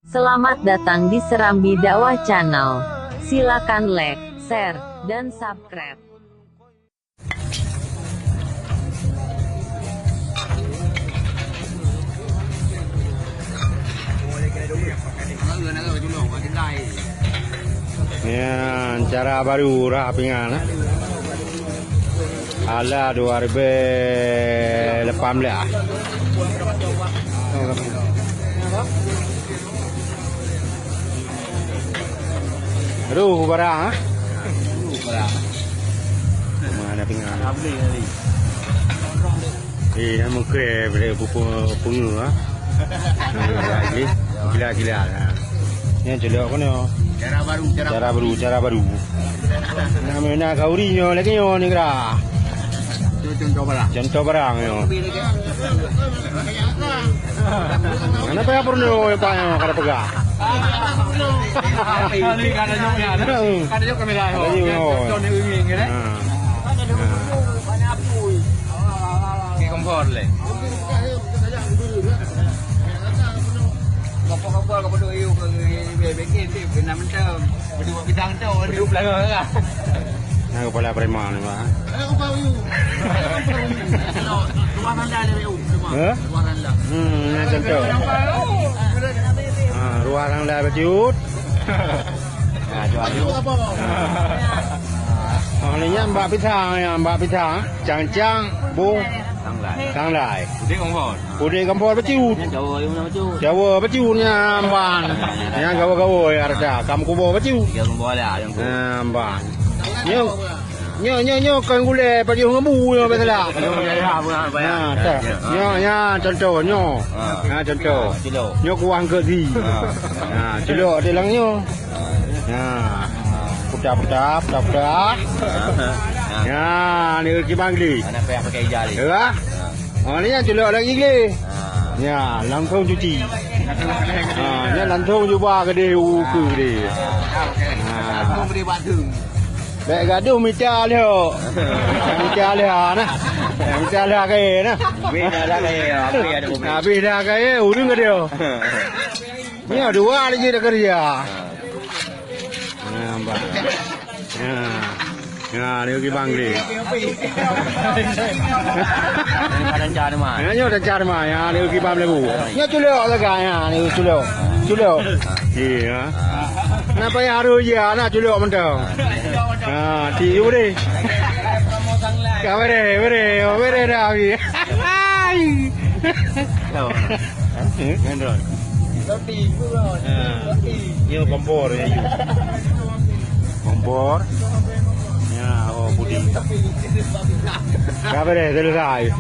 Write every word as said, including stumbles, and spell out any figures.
Selamat datang di Serambi Dakwah Channel. Silakan like, share, dan subscribe. Nyan, cara baru rah pingan, eh. Ala dua ribu lapan belas. Aduh, barang, ah. Aduh, barang. Mana pingan? Habis tadi. Eh, nama kre pada pupu pungu, ah. Gila, gila, gila. Ni celok kena. Cara baru, cara Cara baru, cara baru. Nak mena kauri nyo lagi nyo ni kira. Contoh barang. Contoh barang nyo. Kenapa ya perlu yang payah kada pegang? Kada jok kamera. Kada jok. Contoh ni ringing kan? Ha. Ke kompor leh. Kompor-kompor ke bodoh yuk ke bikin tu kena mentang. Berdua bidang tu, berdua belakang lah. Nah, kepala preman ni, Pak. Luar anda dia, Pak. Hah? Luar anda. Hmm, ni contoh. Ha, luar anda becut. Ha, jual. Ha. Oh, ni nyan bak pisang, ya, bak pisang. Cang-cang, bung. Tanglai. Tanglai. Pudek kompor. Pudek kompor bacut. Nyan gawa, yang mana bacut? Gawa bacut nyan amban. Nyan gawa-gawa ya rasa. Kam kubo bacut. Tiga kompor lah, yang tu. Nah, amban. Nyo, nyo, nyo, nyo kan gulai pajoh ngebu nyo biasalah. Pajoh gulai lah, bukan apa ya. Nah, tak. Ya, ya. Nyo, nyo, contoh, nyo. Ha. Nah, contoh. Kilo. Nyo kuah ke si. Ha. Nah, cilok di lang nyo. Ha. Putar-putar, putar-putar. Ha. Ha. Ya, ni Ki Bangli. Mana payah pakai ija ni? Ya. Ha. Oh, ni yang celok lagi gleh. Ha. Ya, langsung cuci. Ha, ni langsung cuba ke deh, u ke deh. Ha. Langsung beri batu. Baik gaduh mita leh. Mita leh nah. Mita leh kaya nah. Habis dah lah kaya, habis ada mobil. Habis dah kaya, urang ke dia. Ni dua lagi dah kerja. Ha. Ha, nampak. Ha. Ha, ni Ki Bangli. Ada cara mah. Ya, nyoe ada cara mah. Ya, ni Ki Bang Lebu. Nyoe culok sagai, ya, ni culok. Culok. Iya. Kenapa ya harus ya, nak culok mentang. Ha, ti yu deh. Ka bere, bere, bere dah, Abi. Hai. Tahu. Ngendron. Roti, bro. Ha. Roti. Nyoe kompor, ya, yu. Kompor. Ya, oh, puding. Ka bere, selesai.